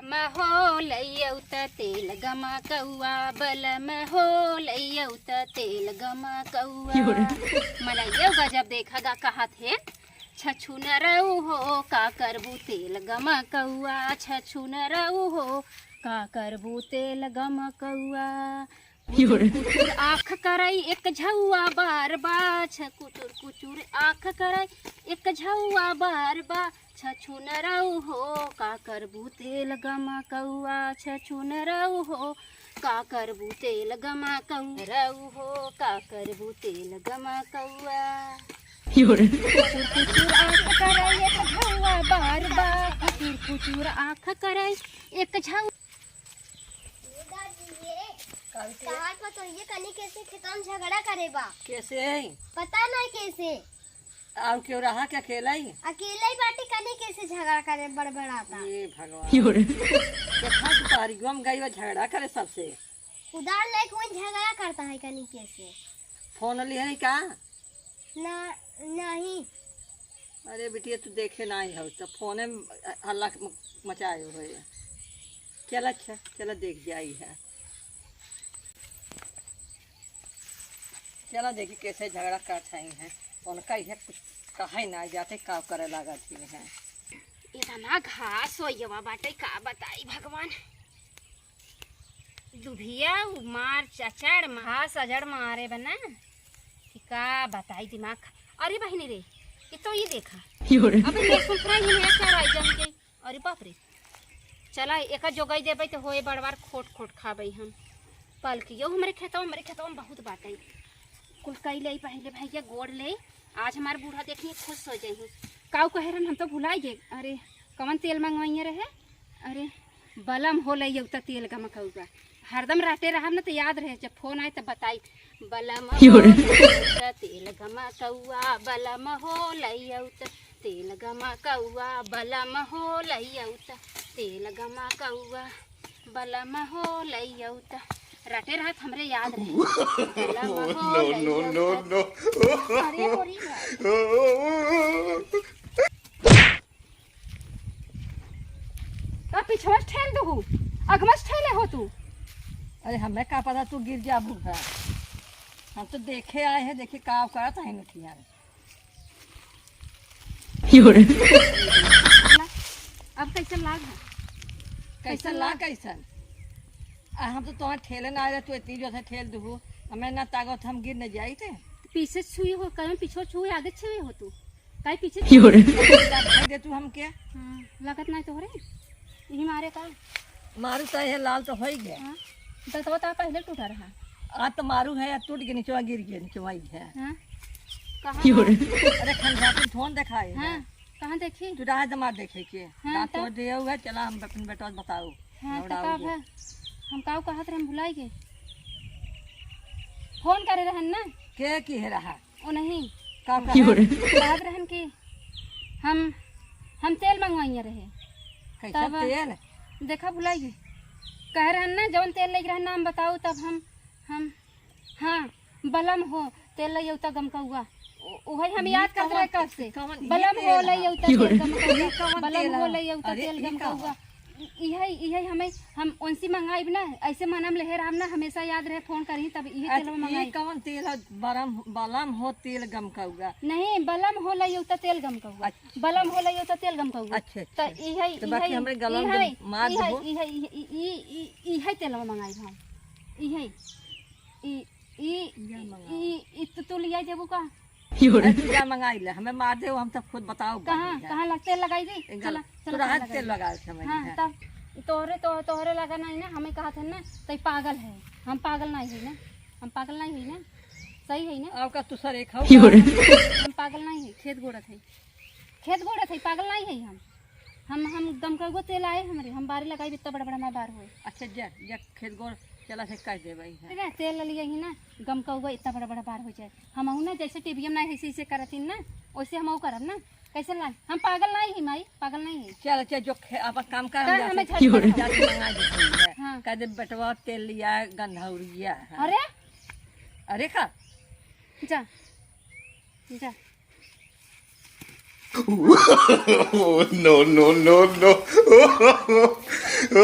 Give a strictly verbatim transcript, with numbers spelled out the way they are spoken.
महो लइयौ त तेल गमकउआ, बलम हो लइयौ त तेल गमकउआ। मनइयौ गजब देखा गा कहत हे, छछुनरऊ हो का करबू तेल गमकउआ, छछुनरऊ हो का करबू तेल गमकउआ। कुचुर आँख करई एक झउआ बार बा, छ कुचुर कुचुर आँख करई एक झउआ बार बा, छछुनरऊ हो का करबू तेल गमकउआ, छछुनरऊ हो का करबू तेल गमकउआ, रऊ हो का करबू तेल गमकउआ। कुचुर कुचुर आँख करई एक झउआ बार बा, कुचुर कुचुर आँख करई एक झउआ। ये दादी, ये का बिटिया? कहाँ का तो ये कनी कैसे खेतन झगड़ा करे बा? कैसे? पता ना कैसे। और क्यों रहा क्या अकेला ही? अकेला ही बाटी, कनी कैसे झगड़ा करे बड़बड़ाता। ये भगवान। कितना दुपहरी गम गई वो झगड़ा करे सबसे। उधार लेके वही झगड़ा करता है कनी कैसे। फोन लिहे है का? ना, नहीं। अरे बिटिया, तू देखे नाहीं हो, तो फोने में हल्ला म-, मचाए हो। चला अच्छा, चला देख जाई है। चला देखी कैसे झगड़ा करत हई हैं। उनका इहे कुछ कहे ना जाते, का करे लागत ही हैं। इतना घास होइवा बाटे, का बताई भगवान। दुभिया उ मार चचड़ मा-, घास अजड़ मारे बना कि का बताई दिमाग खा-, अरे बहिनी रे, ये तो ये देखा। अबे लहसुन फ्राई में क्या राई जम गई। अरे बाप रे, चला एका जोगाई देबै तो होए बड़वार खोट खोट खाबै हम। पलकियो हमरे खेतवा, हमरे खेतवा में बहुत बाटे। कुल कई ले पहले भैया गोड़ ले, आज हमार बूढ़ा देखिए खुश हो जाई। काऊ कहे रहन, हम तो भुलाई गए। अरे कवन तेल मंगवाइए रहे? अरे बलम हो लइयौ त तेल गमकउआ। हरदम रटे रहब न त याद रहे, जब फोन आए त बताई। बलम हो लइयौ त तेल गमकउआ, बलम हो लइयौ त तेल गमकउआ, बलम हो लइयौ त तेल गमकउआ, बलम हो लइयौ त। रटे रहत हमरे याद रहे। बलम हो लइयौ त तेल। अरे मोरी भाई। का पिछवा से ठेल दुहू, अगवा से ठेले हो तू। अरे हमें का पता तू गिर जाबू है। हम तो देखे आए हैं, देखी का करत है नथिया। अब कैसन लाग है? कैसन लाग, कैसन? आ हम तो तोहर ठेले ना आए, तू इतनी जोर से ठेल दुहू। हमें ना ताकत, हम गिर न जाई थे। पीछे छुई हो, कहीं पीछे छुई, आगे छुई हो तू। काहे पीछे? भाई दे तू हमके। हाँ, लगत नाहीं तोहरे। यही मारे का? मारू त है, लाल तो होई गए। हाँ, दतवा तो पहले टूटा रहा। आ तो मारू है, या टूट के निचवा गिर गए, निचवा ही है। हाँ, कहाँ? अरे खंजातिन फोन देखाए है। हाँ, कहाँ देखी? तू रहा जमा देखे के। हाँ, दांत तब? तोड़ दिए हुए, चला हम अपन बेटवा से बताओ। हाँ, तो का भा? हम काऊ कहत रहे, हम भुलाई गए। फोन करे रहन ना। के की है रहा? ओ नहीं। का की हो रे? कहत रहन कि हम, हम तेल मंगवाइए रहे। कैसा तब तेल? देखा भुलाई गई। कह रहन ना, जौन तेल लेके रहन ना, हम बताऊ तब हम, हम, हाँ, बलम हो, तेल लइयौ त गमकउआ। उ-, उहई हम ये याद करत कवन रहे कब से। कवन ये बलम तेल हो है? लइयौ त ये तेल गमकउआ। ये कवन बलम तेल हो है? लइयौ त अरे, तेल ये का गमकउआ। है? इ-, इहई, इहई हमें, हम उनसे मंगाइब ना, ऐसे मनम लेहे रहब ना, हमेशा याद रहे, फोन करही, तब इहे अच्छा, तेलवा ये मंगाई। कवन तेल है? बलम, बलम हो तेल गमकउआ। नहीं, बलम हो लइयौ त तेल गमकउआ। अच्छा। बलम हो लइयौ त तेल गमकउआ। अच्छा, त अच्छा। इहई, तो बाकी इहई, हमरे गलम इहई, मार इहई, देबो। इहई, इहई, इ-, इ-, इ-, इहई तेलवा मंगाइब हम। इहई, इ-, इ-, जा मंगाओ। इ-, इ-, तो तू लिया देबू का? अरे तू जा मंगाई ले, हमें मार दे, हम सब खुद बताओ कहाँ, बानी है। कहाँ लग, तेल लगाई दी? एक चला, गल-, चला, तू रहा तेल तेल लगाई। लगाए थे हमें हाँ, है। तब तोहरे, तो-, तोहरे लगा नहीं ना, हमें कहा थे ना, तो ये पागल है। हम पागल नहीं है ना, हम पागल नहीं है ना, सही है ना? और का तू सर एक हो? हम पागल नहीं है, खेत गोड़त है, खेत गोड़त है, पागल नहीं है हम। हम, हम गमकउआ तेल आए हमरे, हम बारी लगाई, इतना बड़ा बड़ा हमार बार होए। अच्छा, जा, जा, खेत गोड़ चला से कर दे भाई, हाँ। ठीक है, तेल ले लिए ही ना, गमकउआ इतना बड़ा बड़ा बार हो जाए। हम ना जैसे टीवीएम ना ऐसे ऐसे करत ही ना, वैसे हम करब ना। कैसे ला? हम पागल नहीं ही माई, पागल नहीं ही। चल, चल, जो खे-, अपन काम कर, हम का जाते हमें हैं। झटका जाके मंगा देते हैं। हाँ। कह दे, "बेटवा, तेल लिया, गंधौरिया है।" अरे? अरे का? जा, जा। Oh, no, no, no, no।